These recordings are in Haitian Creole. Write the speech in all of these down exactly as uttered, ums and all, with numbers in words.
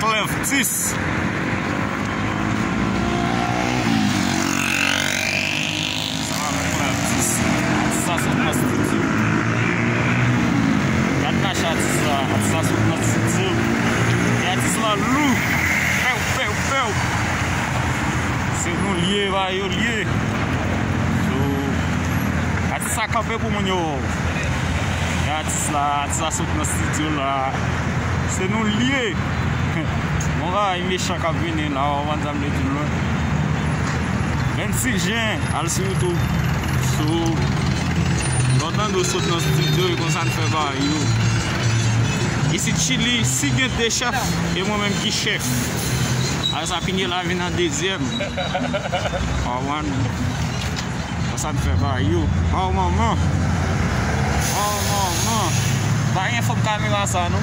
Clef dis. Sa va avèk Clef dis. Atis la sot nan estidyo. Gad mache atis la. Atis la sot nan estidyo. E atis la lou. Pew, pew, pew. Se nou l ye, ba yo l ye. So, atis la kanpe pou moun yo wè w. E atis la, atis la sot nan estidyo la. Se nou l ye. Bon bagay mechan k ap vini la, w konprann sa m vle di w la. Vennsis jen, al sou YouTube. So, lè w tande w sot nan estidyo, e konsa n fè bagay yo. Isit Chili, si gen de chèf, e mwen menm ki chèf. Apre sa, Pinye la vin an dezyèm. Konprann? Konsa n fè bagay yo. Oh manman. Oh manman. Pa gen fòk kamera sa non.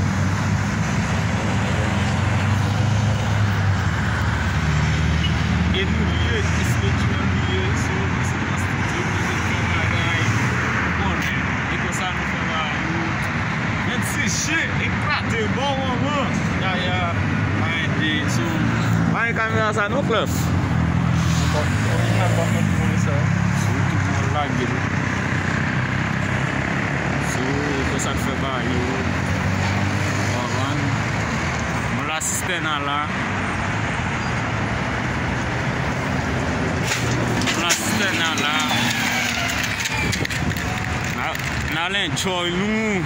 E nou ye, espirityèl nou ye, so, nou se nan estidyo, nou se fè bagay, ou konnen. E konsa nou fè bagay yo. Vennsis jen, eklate, bon manman. Ya, ya, pa ede, so, pa gen kamera sa non, Clef. Orijinal pa fè pou moun sa. Sou tout moun lage l. Sou, e konsa n fè bagay yo. Konprann? Moun la sistèn an la. Moun la sistèn an la. N a, n al enjoy nou.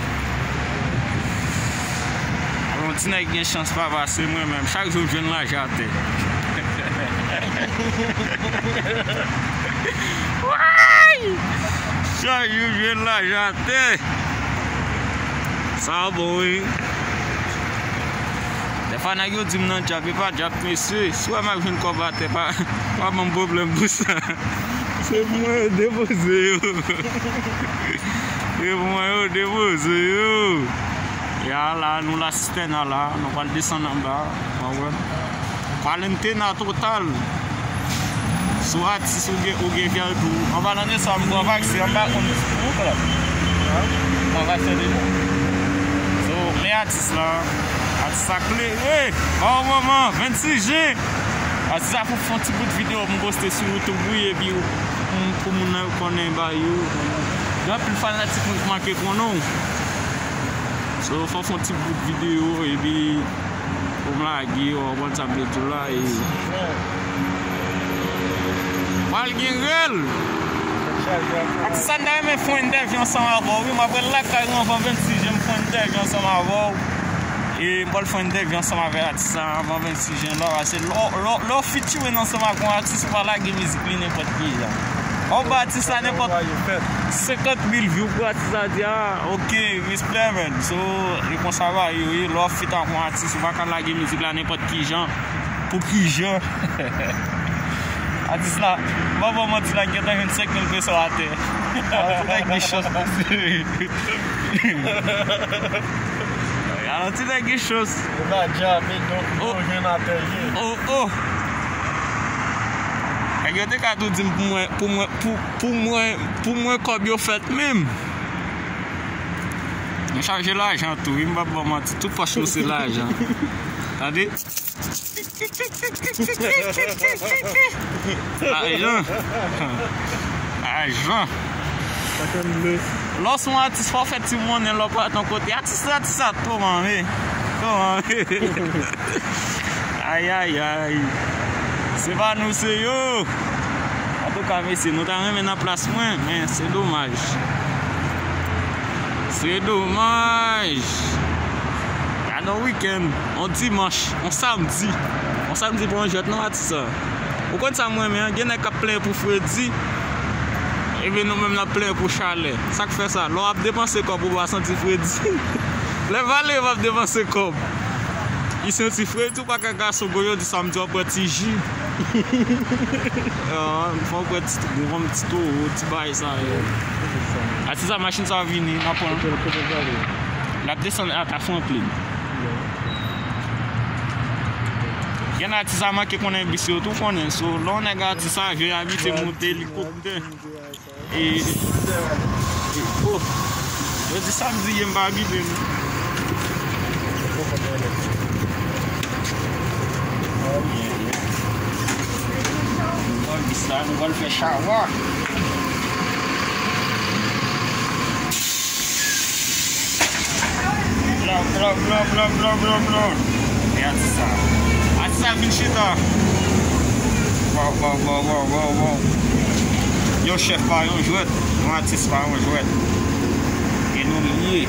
Yon ti nèg gen chans pa pase mwen menm. Chak jou m jwenn lajan atè. Way! Chak jou m jwenn lajan atè. Sa bon wi. Dèfwa nèg yo di m nan djab, e pa djab mesye. Si w wè m ap jwenn kòb atè, pa, pa ban m pwoblèm pou sa. Se pou mwen yo depoze yo. Se pou mwen yo depoze yo. Ya la, nou la sistèn an la, nou pral desann anba, w konprann? Kwalentena total. Si w atis ou gen, ou gen vyèl tou. An palan de sa, m pran vaksen, m pa konn pou ou klè. M pran vaksen deja. So, men atis la, atis la klere. Oh manman, vennsis jen. Atis la pou fè yon ti bout videyo pou m poste sou YouTube, wi, epi pou, pou moun nan yo konnen bagay yo. Gen anpil fanatik mwen ki manke konnen w. So, fò w fè yon ti bout videyo, epi pou m lage, w konprann sa m vle di w la, e pral gen rèl. Atis sa, m ta renmen fè yon entèvyou ansanm avè w, wi, m ap rele lakay ou anvan vennsis jen, m fè yon entèvyou ansanm avè w. E m pral fè yon entèvyou ansanm avè atis sa anvan vennsis jen la, paske lè w, lè w, lè w featuring ansanm ak yon atis, ou pa lage mizik li nenpòt ki jan. Ou ba atis la nenpòt senkant mil view pou atis la di, ah, ok, respè, man. So, e konsa bagay yo ye, lè w ap feat ak yon atis, ou pa ka lage mizik la nenpòt ki jan. Pou ki jan? Atis la, ban, ban manti la, gentan jwenn senk mil peso atè. Atis la gen chans pase. Alò, ti nèg gen chans. Yo la djabe, donk, yo jwenn atè ye. Oh, oh. Nèg yo te ka tou di m pou mwen, pou mwen, pou, pou mwen, pou mwen kòb yo fèt menm. Nou chaje lajan tou, wi, m p ap ba w manti. Tout pòch nou se lajan. Tande? Lajan. Lajan. Lè w se yon atis, fò w fè ti monnen lè w pa t yon kote. Atis, atis sa twò manmi. Twò manmi. Ayayay. Se pa nou, se yo. Antouka, mesye, nou ta renmen nan plas mwen, men se domaj. Se domaj. Gade yon wikenn, yon dimanch, yon samdi. Yon samdi pa yon jwèt non, atis sa. Ou konn sa m renmen an? Gen nèg k ap plenyen pou fredi, epi nou menm n ap plenyen pou chalè. Sa k fè sa? Lè w ap depanse kòb, ou pa santi fredi. Lè vale, w ap depanse kòb. Li santi fredi, ou pa ka gason, gwo yo di sa, m di w ap pran ti ji. Ah, fò w pran ti, yon ti towo, ti bagay sa yo. Atis sa, machin sa vini, n ap pran. L ap desann ata Franklin. Gen atis sa manke konnen bis yo tou konnen. So, lè yon nèg atis sa vye abitye monte elikoptè. E, e, oh, jodi samdi ye, m pa abitye non. Chawa. Blow, blow, blow. E atis sa. Atis sa vin chita. Wow, wow, wow, wow, wow, wow. Yon chèf pa yon jwèt, yon atis pa yon jwèt. E nou l ye.